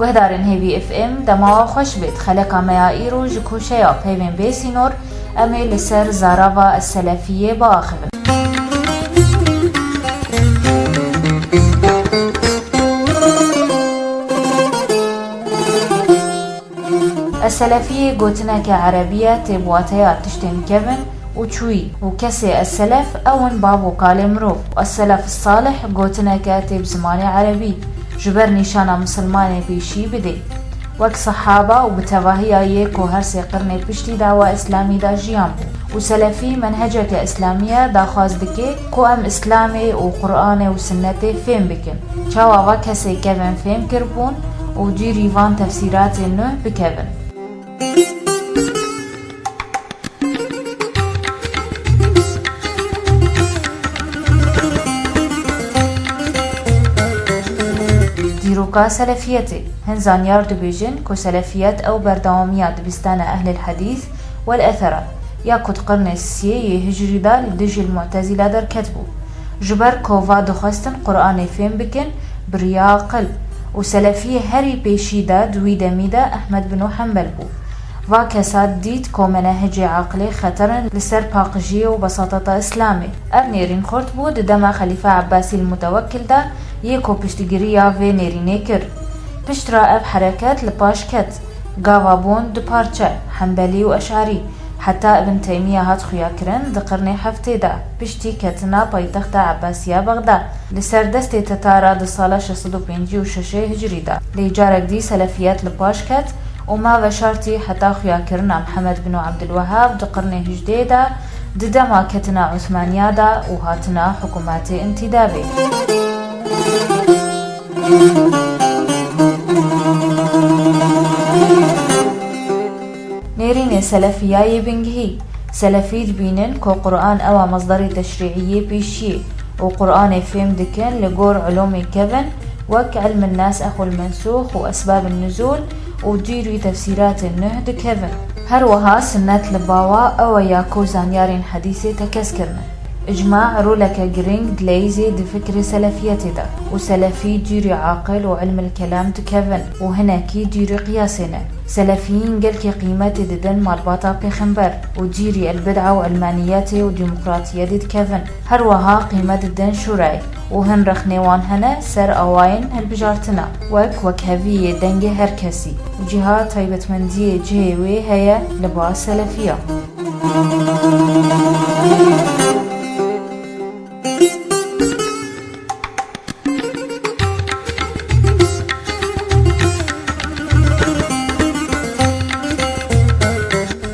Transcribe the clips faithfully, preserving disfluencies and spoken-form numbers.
Guhdarên Hêvî F M, dema we xweş bêt. Xeleka me ya îro ji koşeya peyvên bê sînor, em ê li ser zarava Ez-Selefiyê biaxivin. Ez-Selefiyê gotineke erebî ye, tê bi wateya tiştên kevin û çûyî û kesê ez-selef ew in bav û kalê mirov. Ez-selef salih gotineke tê bi zimanê erebî, ji ber nîşana misilmanê pêşî bidê. Wek sehaba û bi tevahiya yê ku her sê qirnê piştî dawa îslamî de jiyan bû. Û selefî menheceke îslamî ye, daxwaz dike ku em îslamê û Qur'anê û sinnetê fêm bikin. Çawa va kesê kevin fêm kiribûn û dûrî van tefsîratê nuh bikevin? Dîroka selefiyetê. Hin zanyar dibêjin ku selefiyet ew berdewamiya dibistana ehlil hedîs wel ethera ya ku di qirnê sisê yê hicrî de li dijî li Mu'tezîla derketibû. Ji ber ku va dixwestin Qur'anê fêm bikin, bi riya aqil û selefiyê herî pêşî de di wî demî de Ehmed bin Hanbel bû. Va kesa dît ku menehicê aqilê xeter in li ser paqijiyê û besateta Îslamê. Ev nêrîn xurt bû di dema Xelîfe Ebbasî li Mutewekkil de yê ku piştgiriya vê nêrînê kir. Piştre ev hereket li paş ket. Gava bûn du parçe, Hembelî û Eş'arî. Heta Ibn Teymiye hat xuyakirin di qirnê heftê de, piştî ketina paytexta Ebbasiya Bexda. Li ser destê Tetara di sala şeş sed û pêncî û şeş hicrî de. Lê carek dî selefiyet li paş ket û ma veşartî heta xuyakirina Mihemed bin Abdulwehab di qirnê hejdê de, di dema ketina Osmaniya de û hatina hikûmetê întîdabê. Nêrînê selefî ya yê bingehî. Selefî dibînin ku Qur'an ew e mezderê teşrî'î yê pêşiyê û Qur'anê fêm dikin li gor ulûmê kevin wek ilmin nasikh û mensûx û esbabin nuzûl û dûrî tefsîratên nuh dikevin. Her wiha sunnet li bawa ew e ya ku zanyarên hedîsê tekez kirine. Îcma roleke girîng di leyîzê di fikrê selefiyetê de û selefî dûrî aqil û ilmil kelam dikevin û hinekî dûrî qiyasê ne. Selefiyîn gelkî qîmetê didin malbata pêxember û dûrî elbid'a û ilmaniyetê û demokratiyetê dikevin. Her wiha qîmet didin şûrayê û hin rexnê wan hene ser awayên hilbijartina, wek wekheviyê dengê her kesî û cîha taybetmendiyê cihê wê heye li ba selefiya.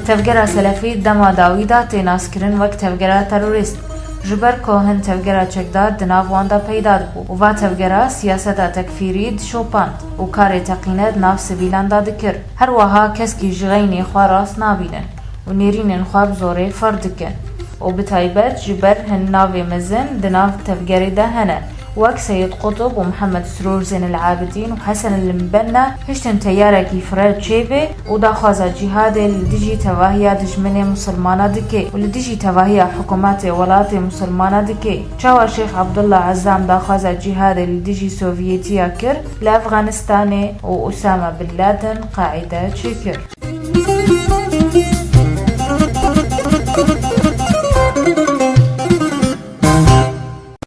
Tevgera selefî dema dawî de tê naskirin wek tevgera terorîst, ji ber ku hin tevgera çekdar di nav wan de peyda dibû û va tevgera siyaseta tekfîrî dişopand û karê teqîne di nav sivîlan de dikir. Her wiha keskî ji xeynê xwe rast nabînin û nêrînên xwe bi zorê ferq dikin û bi taybet ji ber hin navê mezin di nav tevgerê de hene, wek Seyid Qutb û Mihemed Sirûr Zeynel Abidîn û Hesen El Mbenna, hiştin teyarekî fireh çêbê û daxwaza cîhadê li dijî tevahiya dijminê misilmana dike û li dijî tevahiya hikûmetê welatê misilmana dike. Çawa Şêx Abdullah Ezzam daxwaza cîhadê li dijî Sovyetiya kir li Efxanistanê û Usame Bin Laden Qaîde çêkir?